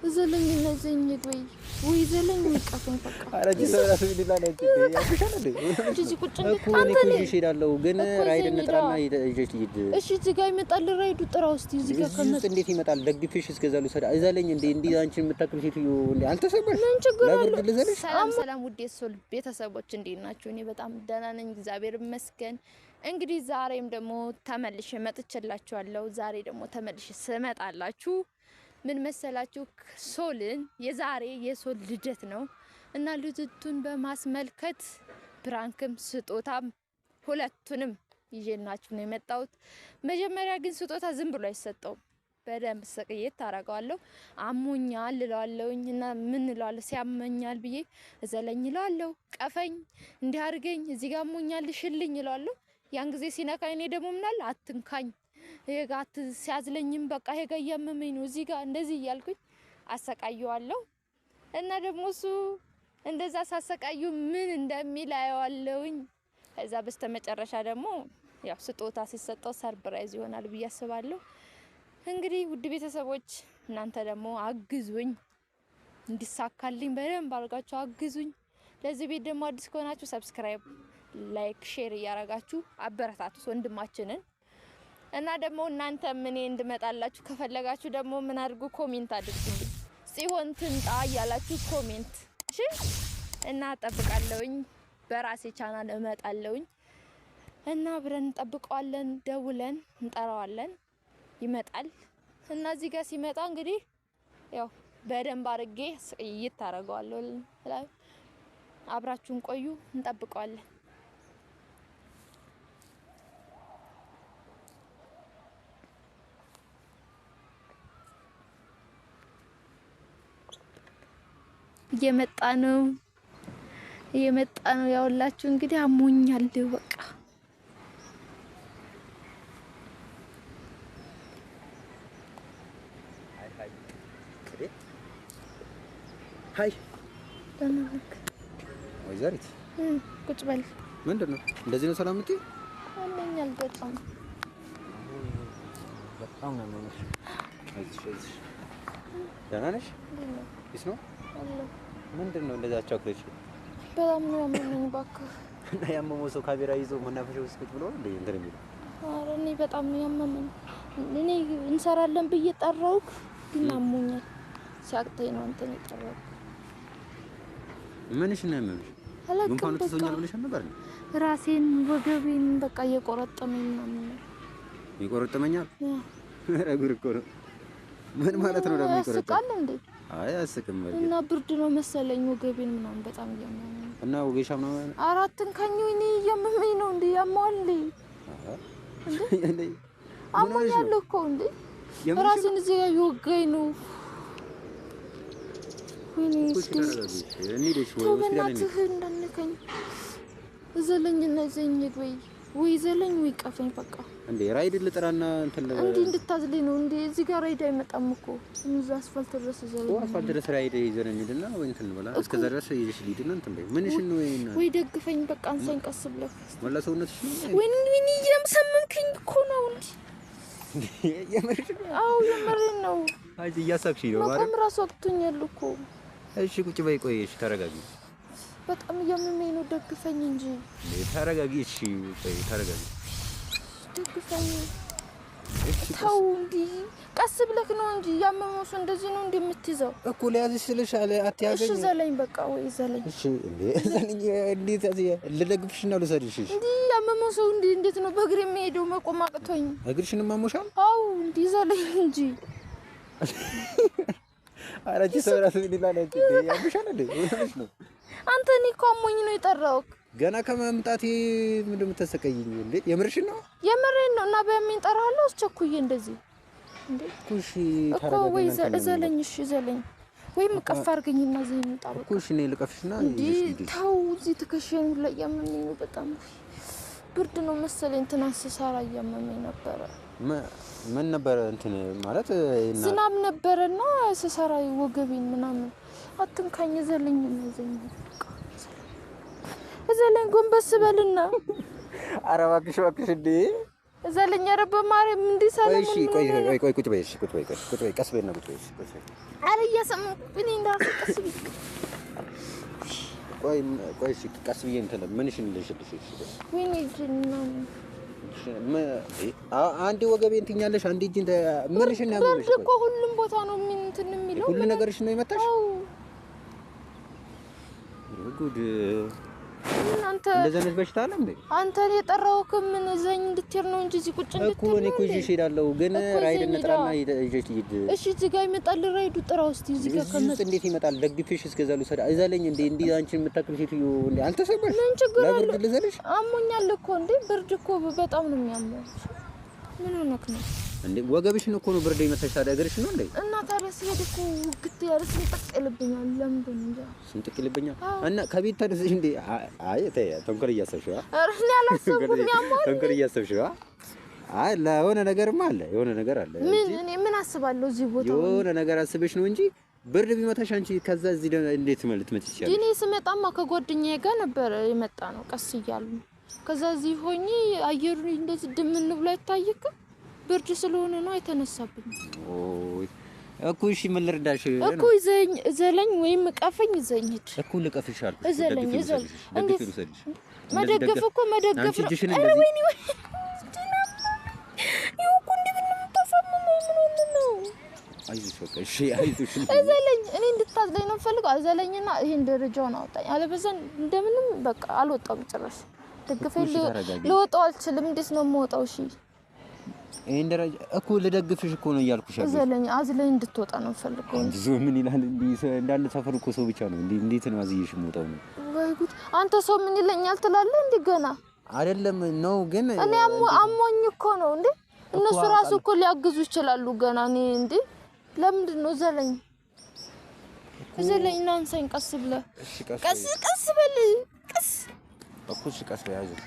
ዘለኝ እነዚህኝ ወይ ወይ ዘለኝ ወይ በቃ። ኧረ እቺ ሰው እራሱ ሌላ ነው ያብሻል እንዴ? እዚህ ቁጭ እኮ እኔ እኮ ይዤሽ እሄዳለሁ፣ ግን ራይድ እንጥራና ይዤሽ ልሂድ። እሺ እዚህ ጋር ይመጣል ራይዱ፣ ጥራው እስኪ። እዚህ ጋር ከመጣ እንዴት ይመጣል? ደግፌሽ እስከዛ ልውሰድ። ዘለኝ እንዴ? እንዲህ አንቺን የምታክል ሴትዮ እንዴ አልተሰማሽ? ምን ችግር አለው? ሰላም ሰላም፣ ውድ የሶል ቤተሰቦች እንዴት ናችሁ? እኔ በጣም ደህና ነኝ፣ እግዚአብሔር ይመስገን። እንግዲህ ዛሬም ደግሞ ተመልሼ መጥቼላችኋለሁ። ዛሬ ደግሞ ተመልሼ ስመጣላችሁ ምን መሰላችሁ? ሶልን የዛሬ የሶል ልደት ነው እና ልደቱን በማስመልከት prank ም ስጦታም ሁለቱንም ይዤላችሁ ነው የመጣሁት። መጀመሪያ ግን ስጦታ ዝም ብሎ አይሰጠውም። በደንብ ስቅየት ታረገዋለሁ። አሞኛል እለዋለሁኝ እና ምን እለዋለሁ ሲያመኛል ብዬ እዘለኝ እለዋለሁ። ቀፈኝ፣ እንዲህ አድርገኝ፣ እዚህ ጋር አሞኛል ሽልኝ እለዋለሁ። ያን ጊዜ ሲነካኝ እኔ ደግሞ ምናል አትንካኝ ይሄ ሲያዝለኝም በቃ ይሄ ጋ እያመመኝ ነው እዚህ ጋር እንደዚህ እያልኩኝ አሰቃየዋለሁ። እና ደግሞ እሱ እንደዛ ሳሰቃዩ ምን እንደሚል አየዋለሁኝ። ከዛ በስተመጨረሻ ደግሞ ያው ስጦታ ሲሰጠው surprise ይሆናል ብዬ አስባለሁ። እንግዲህ ውድ ቤተሰቦች እናንተ ደግሞ አግዙኝ፣ እንዲሳካልኝ በደንብ አድርጋችሁ አግዙኝ። ለዚህ ቤት ደግሞ አዲስ ከሆናችሁ subscribe፣ like፣ share እያረጋችሁ አበረታቱት ወንድማችንን። እና ደግሞ እናንተም እኔ እንድመጣላችሁ ከፈለጋችሁ ደግሞ ምን አድርጉ? comment አድርጉልኝ። ጽዮን ትምጣ እያላችሁ comment እሺ። እና እጠብቃለሁኝ። በራሴ ቻናል እመጣለሁኝ እና አብረን እንጠብቀዋለን። ደውለን እንጠራዋለን፣ ይመጣል። እና እዚህ ጋር ሲመጣ እንግዲህ ያው በደንብ አድርጌ ስቅይት አደርገዋለሁ። አብራችሁን ቆዩ፣ እንጠብቀዋለን። እየመጣ ነው እየመጣ ነው። ያውላችሁ እንግዲህ አሞኛል በቃ። Hi ወይዘሪት ቁጭ በል። ምንድን ነው እንደዚህ ነው ሰላም የምትይው? አሞኛል በጣም በጣም ነው ያመመሽ። አይዞሽ አይዞሽ። ደህና ነሽ? peace ነው። ምንድን ነው እንደዛ አቻኩለሽ? በጣም ነው ያመመኝ እባክህ። እና ያመመው ሰው ካሜራ ይዞ መናፈሻ ውስጥ ቁጭ ብሎ እንዴ እንትን የሚለው? ኧረ እኔ በጣም ነው ያመመኝ። እኔ እንሰራለን ብዬ ጠራሁህ፣ ግን አሞኛል። ሲያቅተኝ ነው አንተን የጠራሁህ። ምንሽ ነው ያመመሽ? ጉንፋኑ ትዞኛል ብለሽ ነበር? ራሴን ወገቤን በቃ እየቆረጠመኝ ምናምን ነው። ይቆረጥመኛል? ኧረ ጉድ እኮ ነው። ምን ማለት ነው ደግሞ ይቆረጥማል? ያስቃል እንዴ? አይ አያስቅም። እና ብርድ ነው መሰለኝ ወገቤን ምናምን በጣም እያመመኝ ነው። እና ወጌሻ ምናምን አራትን ካኝ ወይኔ እያመመኝ ነው እንዴ? ያማዋል እንዴ? እንዴ አሞኛል እኮ እንዴ! ራሴን እዚህ ጋር እየወጋኝ ነው። ወይኔ ተው በእናትህ እንዳትነካኝ። እዘለኝ እና ይዘኝ ሂድ ወይ ወይ ዘለኝ ወይ ቀፈኝ በቃ። እንዴ ራይድ ልጥራና እንትን እንዴ እንድታዝለኝ ነው እንዴ? እዚህ ጋር ራይድ አይመጣም እኮ እዛ አስፋልት ድረስ ዘለኝ። አስፋልት ድረስ ራይድ ይዘን እንሂድና ወይ እንትን እንበላ። እስከዛ ድረስ ይዘሽ ልሂድና እንትን በይ። ምንሽን ነው ወይ ደግፈኝ በቃ አንሳኝ ቀስ ብለህ። መላ ሰውነትሽ ነው ወይ ወይኔ እያመሰመምከኝ እኮ ነው እንዴ! የምርሽን ነው? አዎ የምሬን ነው። አይ እያሳቅሽኝ ነው። መቆም እራሱ አቅቶኛል እኮ። እሺ ቁጭ በይ። ቆይ እሺ ተረጋጊ። በጣም እያመመኝ ነው። ደግፈኝ እንጂ ተረጋጊ። እሺ ቆይ ተረጋጊ። ደግፈኝ። ተው እንዲ ቀስ ብለህ ነው እንጂ ያመመው ሰው እንደዚህ ነው እንዴ የምትይዘው? እኮ ለያዝሽ ስልሽ አለ አትያዘኝ። እሺ ዘለኝ በቃ ወይ ዘለኝ። እሺ እንዴ ዘለኝ። እንዴት ልደግፍሽና ልውሰድሽ? እንዲ ያመመው ሰው እንዲ እንዴት ነው በእግር የሚሄደው? መቆም አቅቶኝ። እግርሽንም አሞሻል? አዎ እንዲ ዘለኝ እንጂ። ኧረ እቺ ሰው እራሱ ሌላ ነው እንዴ? ያምሻል እንዴ? ወይስ ነው አንተ? እኔ እኮ አሞኝ ነው የጠራሁህ። ገና ከመምጣቴ ምንድን ነው የምታሰቀይኝ እንዴ? የምርሽን ነው? የምሬን ነው። እና በምን እጠራሃለሁ? አስቸኩዬ እንደዚህ እንዴ? እሺ እኮ ወይ እዘለኝ። እሺ እዘለኝ፣ ወይም ቀፍ አድርገኝና እዚህ እንውጣ። በቃ እኮ እሺ፣ እኔ ልቀፍሽና እንዴ ተው። እዚህ ትከሻዬን ሁላ እያመመኝ ነው በጣም። ብርድ ነው መሰለኝ። ትናንት ስሰራ እያመመኝ ነበረ። ምን ነበረ እንትን ማለት ዝናብ ነበረና ስሰራ ወገቤን ምናምን። አትንካኝ፣ እዘለኝ፣ እዘለኝ፣ እዘለኝ። ጎንበስ በልና። ኧረ እባክሽ እባክሽ እንዴ እዘለኝ። ኧረ በማርያም እንዴ ሰለሞን። እሺ ቆይ ቆይ ቆይ ቁጭ በይ። እሺ ቁጭ በይ፣ ቁጭ በይ፣ ቀስ በይና ቁጭ በይ። እሺ ቁጭ በይ። ኧረ እያሰመንኩኝ እንዳልቀስ ቆይ ቆይ፣ እሺ ቀስ ብዬ እንትን ምንሽን ልሽልሽ? እሺ ወይኔ እጄን ምናምን አንዴ ወገቤን ትኛለሽ፣ አንዴ እጄን ምንሽን ነው ያመመሽ? ብርድ እኮ ሁሉም ቦታ ነው እንትን የሚለው። ሁሉ ነገርሽ ነው የመታሽ? አዎ። ጉድ! ምን አንተ እንደዚህ አይነት በሽታ አለ እንዴ? አንተ የጠራሁህ ምን እዘኝ እንድትሄድ ነው እንጂ እዚህ ቁጭ እኮ እንድትል እኔ እኮ ይዤሽ እሄዳለሁ፣ ግን እኮ ራይድ ይዘኝ እንጥራና ሂዳ። ይዤሽ ልሂድ። እሺ እዚህ ጋር ይመጣል ራይዱ፣ ጥራው እስኪ እዚህ ጋር እዚህ ከመጣ ውስጥ እንዴት ይመጣል? ደግፌሽ እስከዛ ልውሰድ። እዘለኝ እንዴ! እንዲህ አንቺን የምታክል ሴትዮ እንዴ አልተሰማሽ? ምን ችግር አለው? ለብርድ ልዘልሽ አሞኛል እኮ እንዴ! ብርድ እኮ በጣም ነው የሚያመው። ምን ሆነክ ነው? እንዴ? ወገብሽን እኮ ነው ብርድ የመታሽ። ታዲያ እግርሽን ነው እንዴ? እና ታዲያ ስሄድ እኮ ውግት ያለ ስንጥቅ ይልብኛል። ለምንድን ነው እንጃ። ስንጥቅ ይልብኛል። አዎ። እና ከቤት ተነስሽ እንዴ? አይ ተይ፣ ተንኮል እያሰብሽ ነው። ኧረ እኔ አላሰብኩም። ያማል። ተንኮል እያሰብሽ ነው። አይ ለሆነ ነገርማ አለ፣ የሆነ ነገር አለ። ምን እንጂ እኔ ምን አስባለሁ እዚህ ቦታ ሆኜ? የሆነ ነገር አስበሽ ነው እንጂ ብርድ ቢመታሽ አንቺ ከዛ እዚህ እንዴት ልትመጪ ትችያለሽ? እኔ ስመጣማ ከጓደኛዬ ጋር ነበረ የመጣ ነው ቀስ እያሉ። ከዛ እዚህ ሆኜ አየሩ እንደዚህ ድምን ብሎ አይታይክም? ብርድ ስለሆነ ነው የተነሳብኝ። ኦይ እኮ እሺ፣ ምን ልርዳሽ እኮ ይዘኝ እዘለኝ ወይም እቀፈኝ፣ ይዘኝ ሂድ። እኮ ልቀፍሽ አልኩሽ እኮ፣ እዘለኝ፣ ደግፌ እዘለኝ። ልውሰድሽ፣ እንዴት? ደግፌ ልውሰድሽ። መደገፍ እኮ መደገፍ አንቺ ነው። እጅሽን ኧረ እንደዚህ ወይኔ ወይኔ፣ ይኸው እኮ እንዴት እንደምታሳምመው ምን ሆነህ ነው? አይዞሽ፣ በቃ እሺ፣ አይዞሽ። እዘለኝ፣ እኔ እንድታዝለኝ ነው የምፈልገው። እዘለኝና ይሄን ደረጃውን አውጣኝ። አለበለዚያ እንደምንም በቃ አልወጣም ጭራሽ። ደግፈኝ እሺ፣ ተረጋጊ። ልወጣው አልችልም። እንዴት ነው የምወጣው? እሺ ይሄን ደረጃ እኮ ልደግፍሽ እኮ ነው እያልኩሽ ያለሁት። እዘለኝ፣ አዝለኝ እንድትወጣ ነው የምፈልገው። አንድ ሰው ምን ይላል? እንዲህ እንዳለ ሰፈር እኮ ሰው ብቻ ነው። እንዴ እንዴት ነው አዝዬሽ የምወጣው ነው? ወይ ጉድ! አንተ ሰው ምን ይለኛል ትላለህ እንዴ ገና? አይደለም ነው ግን እኔ አሞኝ እኮ ነው እንዴ። እነሱ ራሱ እኮ ሊያግዙ ይችላሉ። ገና እኔ እንዴ ለምንድን ነው? እዘለኝ፣ እዘለኝ እና አንሳኝ። ቀስ ብለህ እሺ፣ ቀስ ቀስ ቀስ በል ቀስ እኮ እሺ፣ ቀስ በይ፣ አይዞሽ።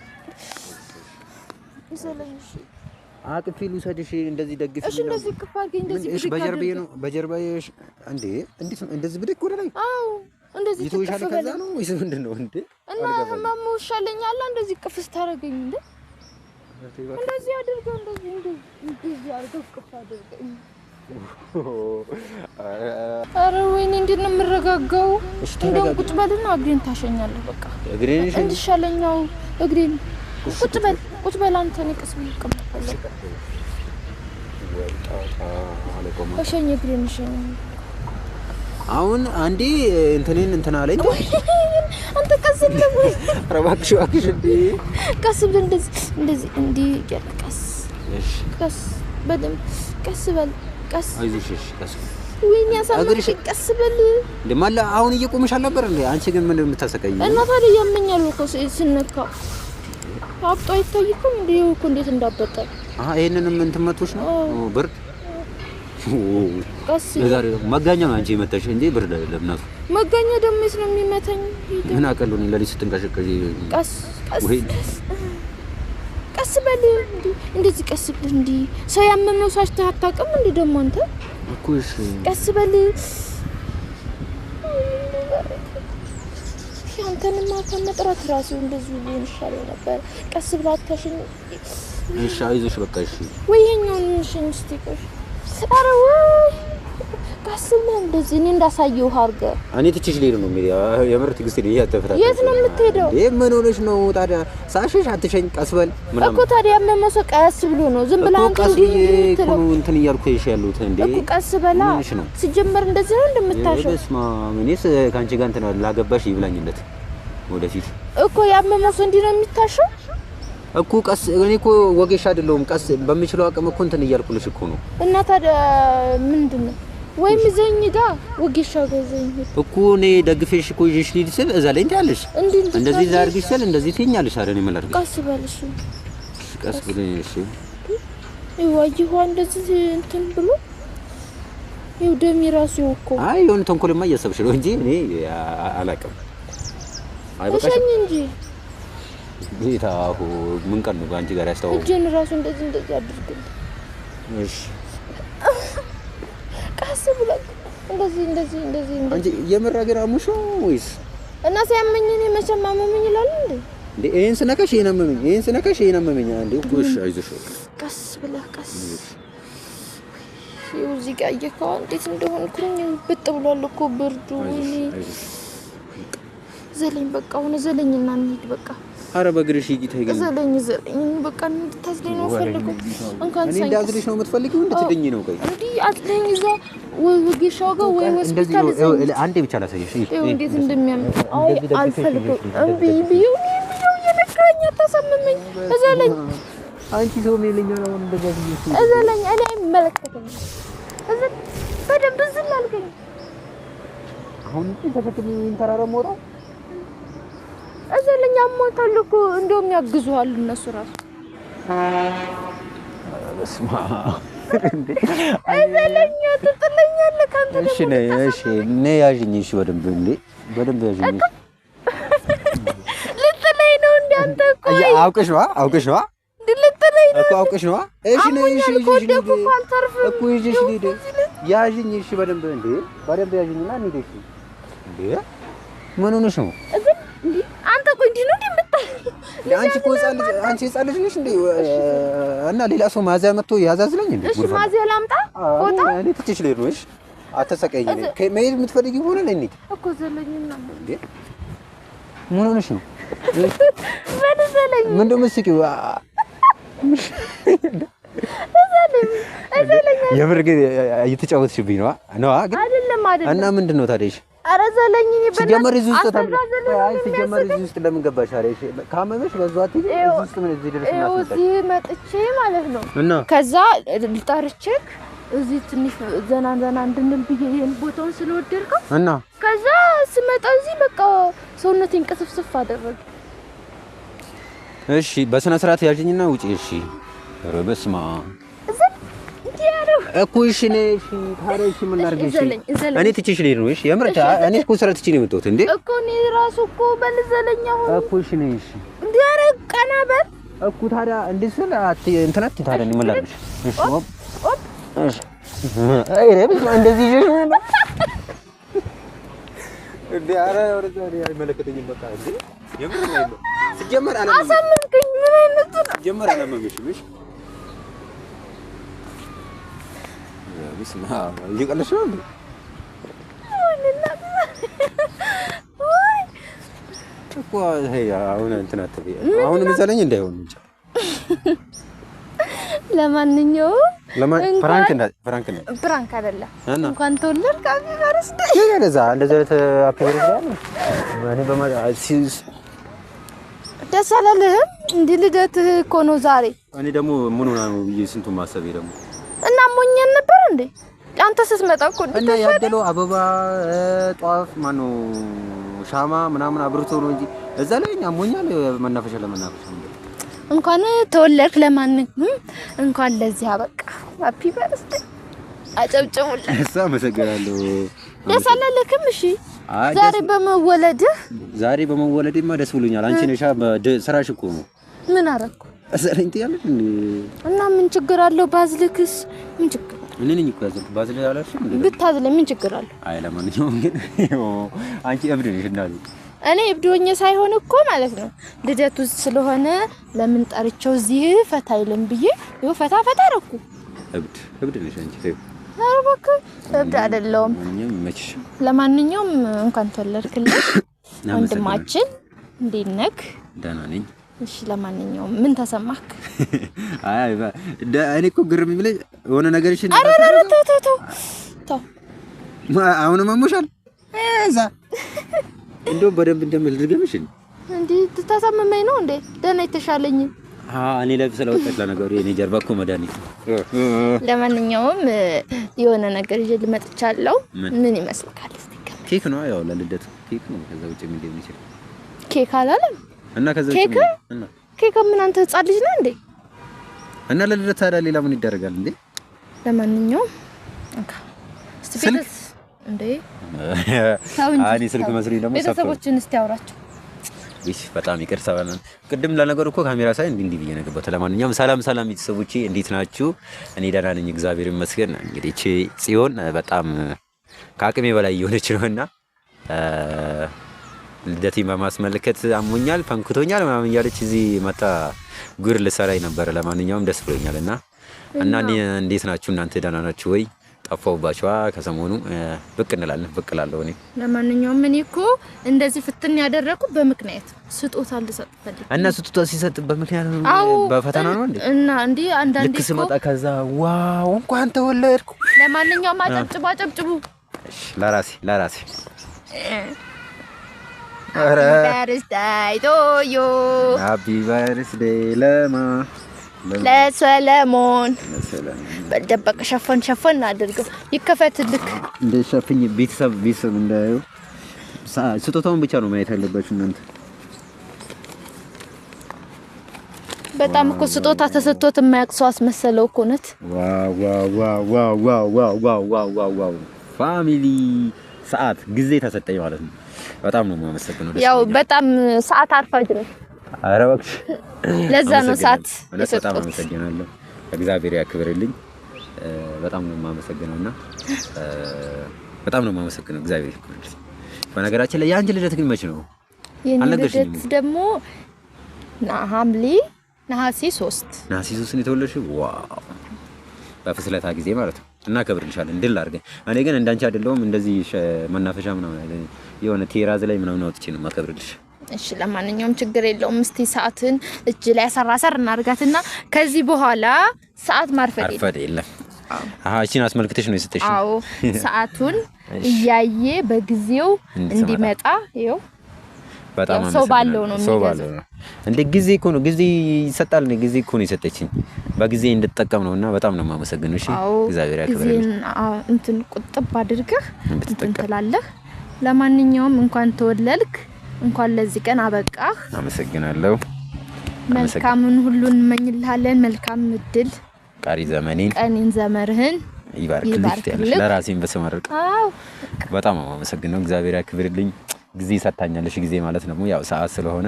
እዘለኝ። እሺ አቅፌ ልውሰድሽ፣ እንደዚህ ደግፊ። እሺ፣ እንደዚህ ቅፍ አድርገኝ። እንደዚህ እሺ፣ ብድግ በጀርባዬ አድርገኝ። ነው በጀርባዬ። እሺ፣ እንዴ እንዴት ነው እንደዚህ ብድግ ወደ ላይ? አዎ እንደዚህ ይተውሻል። ትቅፍ ከዛ በለኝ ነው ወይስ ምንድን ነው እንዴ? እና ህመሙ ይሻለኛል። እንደዚህ ቅፍ ስታደርገኝ እንዴ እንደዚህ አድርገው፣ እንደዚህ እንደዚህ እንደዚህ አድርገው ቅፍ አድርገኝ። ኧረ ወይኔ እንዴት ነው የምረጋጋው? እሺ እንደውም ተረጋጊ። ቁጭ በልና እግሬን ታሸኛለህ። በቃ እግሬን እሺ፣ እንዲሻለኛው እግሬን ቁጭ በል ቁጭ በል አንተ። እኔ ቀስ ብዬ እቀመጣለሁ። እሸኝ እግሬን እሸኝ። አሁን አንዴ እንትኔን እንትን አለኝ። አንተ ቀስ ብለህ ወይ ኧረ እባክሽ እባክሽ እንዴ! ቀስ ብለህ እንደዚህ እንደዚህ እንዲህ እያልክ ቀስ እሺ ቀስ በደንብ ቀስ በል ቀስ። አይዞሽ፣ እሺ ቀስ ወይኔ ያሳመምሽኝ። እግርሽ- ቀስ በል እንዴ ማለ አሁን እየቆምሽ አልነበር እንዴ? አንቺ ግን ምንድን ነው የምታሰቃይኝ? እና ታዲያ ያመኛል እኮ ስነካ አብጦ አይታይኩም እንዴ? ይኸው እኮ እንዴት እንዳበጠ። አሀ ይሄንንም እንትን መቶሽ ነው አዎ። ብርድ። ቀስ ለዛሬ መጋኛ ነው አንቺ የመታሽ እንጂ ብርድ አይደለም። እናቱ መጋኛ ደግሞ የት ነው የሚመታኝ? ምን አቀሉ ነው ለሊት ስትንቀሸቀሽ። ቀስ ቀስ ወይ ቀስ ቀስ በል እንዲህ እንደዚህ ቀስ ብለህ እንዲህ ሰው ያመመው ሰው አይተህ አታውቅም እንዴ? ደግሞ አንተ እኮ እሺ ቀስ በል። አንተንማ ከመጥራት ራሱ እንደዚሁ ቢሆን ይሻለኝ ነበር። ቀስ ብለህ አታሽኝ እሺ አይዞሽ በቃ እሺ። ወይ ይኸኛውን ሽኝ እስቲ ቆይ። ኧረ ወይ ቀስ ብለህ እንደዚህ እኔ እንዳሳየሁህ አድርገህ። እኔ ትቼሽ ልሄድ ነው የሚል የምር ትዕግስት ነው እያተፈታ። የት ነው የምትሄደው? እንዴ ምን ሆነሽ ነው ታዲያ? ሳሽሽ አትሸኝ ቀስ በል ምናምን እኮ ታዲያ ያመመው ሰው ቀስ ብሎ ነው ዝም ብለህ እኮ አንተ ቀስ እንዲህ ብዬ እኮ የምትለው ነው እንትን እያልኩሽ ያለሁት እንዴ። እኮ ቀስ በላ። ምን ሆነሽ ነው? ሲጀመር እንደዚህ ነው እንደምታሸው በስመ አብ። እኔስ ከአንቺ ጋር እንትን ላገባሽ ይብላኝለት ወደፊት እኮ ያመመው ሰው እንዲህ ነው የሚታሸው። እኮ ቀስ እኔ እኮ ወጌሻ አይደለሁም። ቀስ በምችለው አቅም እኮ እንትን እያልኩልሽ እኮ ነው እና ታዲያ ምንድን ነው ወይም ዘኝ ጋ ወጌሻ ጋር ዘኝ ሂድ። እኮ እኔ ደግፌሽ እኮ ይዤሽ ልሂድ ስል እዛ ላይ እንትን ያለሽ እንዲህ እንዲህ እንደዚህ ታድርግ። ላድርግሽ ስል እንደዚህ ትይኛለሽ። ታዲያ እኔ ምን ላድርግሽ? ቀስ በል እሺ። ቀስ ብለሽ እሺ። ይኸው አየኸዋ እንደዚህ እንትን ብሎ ይኸው ደሜ ራሱ ይኸው እኮ። አይ የሆነ ተንኮልማ እያሰብሽ ነው እንጂ እኔ አላውቅም። አይበቃሽም? እሸኝ እንጂ ጌታ ሆይ ምን ቀን ነው ከአንቺ ጋር ያስተዋወቅኩት? እጄን ራሱ እንደዚህ እንደዚህ አድርግልኝ። እሺ ቀስ ብለህ እንደዚህ እንደዚህ እንደዚህ አንቺ እንደዚህ የምር ግን አሞሽ ነው ወይስ እና ሲያመኝ እኔ መቼም አመመኝ ይላል እንዴ? እንዴ? ይሄን ስነካሽ ይሄን አመመኝ፣ ይሄን ስነካሽ ይሄን አመመኝ። እንዴ እኮ እሺ አይዞሽ። ቀስ ብለህ ቀስ። እዚህ ጋር እየከዋ እንዴት እንደሆንኩኝ ብጥ ብሏል እኮ ብርዱ። ዘለኝ በቃ አሁን ዘለኝና እንሂድ በቃ። አረ በእግርሽ ሂጂ ተይ ግን። ዘለኝ ዘለኝ በቃ እንድታዝለኝ ነው ፈልገው። እንኳን እኔ እንዳዝልሽ ነው የምትፈልጊው? እንድትድኝ ነው? ቆይ እንዲህ አዝለኝ እዛ ወይ ወጌሻው ጋር ወይ ሆስፒታል እዘኝ። አንዴ ብቻ ላሳየሽ እንዴት እንደሚያምር። አይ አልፈልግም። እምቢ ብዬው ብዬው እየነካኝ አታሳምመኝ። እዘለኝ አንቺ ሰው ምን አሁን እንደዛ ብዬሽ እዘለኝ። እኔ አይመለከተኝም። በደንብ ዝም አልከኝ። አሁን ተሸክሜ ተራራ የምወጣው እዘለኝ። አሟታል እኮ እንደውም ያግዙሃል እነሱ ራሱ። በስመ አብ እዘለኝ፣ ትጥለኛለህ። ከአንተ እሺ ነይ፣ እሺ ነይ፣ ያዥኝ። እሺ በደንብ እንዴ፣ በደንብ ያዥኝ። ልጥለኝ ነው እንደ አንተ እኮ አውቅሽ ነዋ፣ አውቅሽ ነዋ ልጥለኝ ነው እኮ አውቅሽ ነዋ። እሺ ነይ፣ እሺ እሺ፣ አልተርፍም እኮ ይዤሽ ልሂድ። ያዥኝ። እሺ በደንብ እንዴ፣ በደንብ ያዥኝና እንሂድ። እሺ እንዴ፣ ምን ሆነሽ ነው አንተ? ቆይ እንዲህ ነው እንዴ የምታይ? አንቺ እኮ ህፃን ልጅ፣ አንቺ ህፃን ልጅ ነሽ እንዴ? እና ሌላ ሰው ማዚያ መጥቶ ያዛዝለኝ እንዴ? እሺ ማዚያ ላምጣ? ቆጣ እኔ ትቼሽ ልሄድ ነው። እሺ አትሰቀይኝ። መሄድ የምትፈልጊ ከሆነ ነይ እንሂድ እኮ። ዘለኝና እንዴ፣ ምን ሆነሽ ነው? ምን ዘለኝ? ምንድን ነው የምትስቂው? የምር ግን እየተጫወትሽብኝ ነው ነዋ? ግን አይደለም አይደለም። እና ምንድን ነው ታዲያ? እሺ ኧረ ዘለኝ። ሲጀመር እዚህ ውስጥ አይ ሲጀመር እዚህ ውስጥ ለምን ገባሽ? አረ እሺ ካመመሽ በዛው አትሄጂም። እዚህ ውስጥ ምን እዚህ ድረስ እናስመጣሽ? እዚህ መጥቼ ማለት ነው እና ከዛ ልጠርቼክ እዚህ ትንሽ ዘና ዘና እንድንል ብዬ ይሄን ቦታውን ስለወደድከው እና ከዛ ስመጣ እዚህ በቃ ሰውነቴን ቅስፍስፍ አደረገ። እሺ በስነ ስርዓት ያዥኝና ውጪ። እሺ ኧረ በስመ አብ እኮ እሺ ነይ። እሺ ታዲያ እሺ ምን ላድርግ? እሺ እኔ ትቼሽ ልሄድ ነው። እሺ የምር እኔ እኮ ስራ ትቼ ነው የመጣሁት። እንዴ እኮ እኔ ራሱ እኮ በል ዘለኝ አሁን እኮ እሺ ነይ። እሺ እንዴ ኧረ ቀና በል እኮ ታዲያ እንዴ ስል እንትን አትይ ታዲያ እኔ ምን ላድርግሽ? እሺ ኦፕ እሺ አይ ረብ እንደዚህ ይዤሽ ነው እንዴ? ኧረ ወደዛ አይመለከተኝም። በቃ እንዴ የምር ነው። ሲጀመር አሳመምከኝ። ምን አይነቱ ነው? ሲጀመር አላመመሽም። እሺ በስመ አብ እየቀለድሽ ነው እንዴ? እኮ አሁን እንትን አትበይ። አሁን መሰለኝ እንዳይሆን እንጂ ለማንኛውም prank prank prank አይደለም። እንኳን ተወለድክ happy birthday። እንደዛ እንደዛ happy birthday እኔ ደስ አላለህም? እንዲህ ልደትህ እኮ ነው ዛሬ። እኔ ደግሞ ምን ሆና ነው ብዬ ስንቱን ማሰቤ ደግሞ እና ሞኛን ነበር እንዴ? አንተ ስትመጣ እኮ እና ያደለው አበባ ጧፍ ማነው ሻማ ምናምን አብርቶ ነው እንጂ እዛ ላይ አሞኛል። መናፈሻ ለመናፈሻ እንኳን ተወለድክ። ለማንም እንኳን ለዚህ አበቃ። happy birthday። አጨብጭቡለት። እሷ አመሰግናለሁ። ደስ አላለክም? እሺ ዛሬ በመወለድህ ዛሬ በመወለዴማ ደስ ብሎኛል። አንቺ ነሻ ስራሽ እኮ ነው። ምን አደረኩ? እሰረኝ ትያለሽ እንዴ? እና ምን ችግር አለው? ባዝልክስ ምን ችግር አለው? እኔ ነኝ እኮ ያዘልኩት። ባዝልህ አላልሽም እንዴ? ብታዝለኝ ምን ችግር አለው? አይ ለማንኛውም ግን አንቺ እብድ ነሽ እናቴ። እኔ እብድ ሆኜ ሳይሆን እኮ ማለት ነው ልደቱ ስለሆነ ለምን ጠርቼው እዚህ ፈታ አይልም ብዬ ይኸው ፈታ ፈታ አደረኩ። እብድ እብድ ነሽ አንቺ። ተይው። ኧረ እባክህ እብድ አይደለሁም። ለማንኛውም እንኳን ተወለድክልን ወንድማችን። እንዴት ነህ? ደህና ነኝ። እሺ ለማንኛውም ምን ተሰማክ? አይ እኔ እኮ ግርም የሚለኝ የሆነ ነገርሽን ኧረ ኧረ ተው ተው ተው ተው። አሁንም አሞሻል። እዛ እንደውም በደንብ እንደምል ድርገምሽ እንዴ ትታሳመመኝ ነው እንዴ? ደህና የተሻለኝ እኔ ላይ ስለወጣች ለነገሩ የኔ ጀርባ እኮ መድኃኒት ነው። ለማንኛውም የሆነ ነገር ይዤ ልመጥቻለሁ። ምን ይመስልካል? እስቲ ኬክ ነው ያው ለልደት ኬክ ነው። ከዛ ውጭ ምን ሊሆን ይችላል? ኬክ አላለም እና ከዛ ውጭ ኬክ እና ኬክ ምን አንተ ህፃን ልጅ ነህ እንዴ? እና ለልደት ታዲያ ሌላ ምን ይደረጋል እንዴ? ለማንኛውም እንካ እስቲ ቤተስ እንዴ እኔ ስልክ መስሎኝ ደግሞ ቤተሰቦችን እስቲ አውራቸው። ይህ በጣም ይቅርታ። ቅድም ለነገሩ እኮ ካሜራ ሳይ እንዲህ እንዲህ ብዬ ነው። ለማንኛውም ሰላም ሰላም ቤተሰቦቼ እንዴት ናችሁ? እኔ ደህና ነኝ እግዚአብሔር ይመስገን። እንግዲህ እቺ ጽዮን በጣም ከአቅሜ በላይ እየሆነች ነውና ልደቴን በማስመልከት አሞኛል፣ ፈንክቶኛል ምናምን እያለች እዚህ መታ ጉር ልሰራኝ ነበረ። ለማንኛውም ደስ ብሎኛል እና እና እንዴት ናችሁ እናንተ ደህና ናችሁ ወይ? ጠፋሁባችኋ። ከሰሞኑ ብቅ እንላለን፣ ብቅ እላለሁ እኔ። ለማንኛውም እኔ እኮ እንደዚህ ፍትን ያደረኩ በምክንያት ስጦታ ልሰጥ ፈልጌ እና ስጦታ ሲሰጥ በምክንያት ነው፣ በፈተና ነው እንዴ? እና እንዴ አንዳንዴ ልክ ስመጣ ከዛ wow እንኳን ተወለድኩ። ለማንኛውም አጨብጭቡ፣ አጨብጭቡ። እሺ ለራሴ ለራሴ Birthday to you. Happy birthday ለማ ለሰለሞን። በደበቅ ሸፈን ሸፈን አድርገው ይከፈትልክ። እንደ ሸፍኝ ቤተሰብ ቤተሰብ እንዳያዩ ስጦታውን ብቻ ነው ማየት ያለባችሁ እናንተ። በጣም እኮ ስጦታ ተሰጥቶት የማያውቅ ሰው አስመሰለው እኮ እውነት። Wow wow wow wow wow wow wow wow wow family ሰዓት ጊዜ ተሰጠኝ ማለት ነው። በጣም ነው የማመሰግነው። ያው በጣም ሰዓት አርፋጅ ነው። ኧረ እባክሽ ለዛ ነው ሰዓት የሰጠሁት። በጣም አመሰግናለሁ። እግዚአብሔር ያክብርልኝ። በጣም ነው የማመሰግነውና በጣም ነው የማመሰግነው። እግዚአብሔር ያክብርልኝ። በነገራችን ላይ የአንቺ ልደት ግን መቼ ነው? የኔ ልደት ደግሞ ሐምሌ ነሐሴ 3 ነሐሴ 3 ነው የተወለድሽው? Wow በፍስለታ ጊዜ ማለት ነው። እናከብርልሻለን ድል አድርገን። እኔ ግን እንዳንቺ አይደለሁም። እንደዚህ መናፈሻ ምናምን የሆነ terrace ላይ ምናምን አውጥቼ ነው የማከብርልሽ። እሺ ለማንኛውም ችግር የለውም። እስቲ ሰዓትን እጅ ላይ ሰራሰር እናድርጋትና ከዚህ በኋላ ሰዓት ማርፈድ የለም። አሃ እቺን አስመልክተሽ ነው የሰጠሽኝ? አዎ ሰዓቱን እያየ በጊዜው እንዲመጣ ይኸው። በጣም ሰው ባለው ነው የሚገዛው። እንደ ጊዜ እኮ ነው ጊዜ ይሰጣል። ጊዜ እኮ ነው የሰጠችኝ በጊዜ እንድጠቀም ነውና በጣም ነው የማመሰግነው። እሺ እግዚአብሔር ያክብርልኝ። እንትን ቁጥብ አድርገህ እንትን ትላለህ። ለማንኛውም እንኳን ተወለድክ፣ እንኳን ለዚህ ቀን አበቃህ። አመሰግናለሁ። መልካሙን ሁሉ እንመኝልሃለን። መልካም እድል፣ ቀሪ ዘመኔን ቀኔን ዘመርህን ይባርክልህ። ለራሴን በስመርቅ አዎ በጣም አመሰግናለሁ። እግዚአብሔር ያክብርልኝ። ጊዜ ሰጥታኛለሽ። ጊዜ ማለት ነው ያው ሰዓት ስለሆነ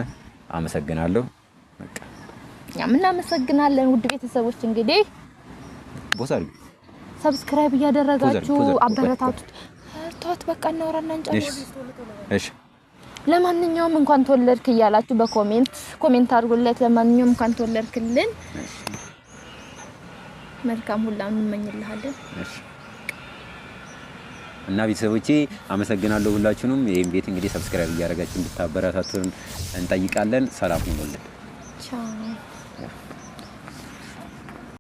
አመሰግናለሁ። በቃ እኛም እናመሰግናለን። ውድ ቤተሰቦች እንግዲህ ቦሳሪ Subscribe እያደረጋችሁ አበረታቱት። ተዋት በቃ እናወራና እንጨርስ። እሺ ለማንኛውም እንኳን ተወለድክ እያላችሁ በ comment comment አድርጉለት። ለማንኛውም እንኳን ተወለድክልን፣ መልካም ሁላ እንመኝልሃለን። እሺ እና ቤተሰቦቼ አመሰግናለሁ ሁላችሁንም። ይሄን ቤት እንግዲህ subscribe እያደረጋችሁ እንድታበረታቱን እንጠይቃለን። ሰላም ሁኑልን። ቻው።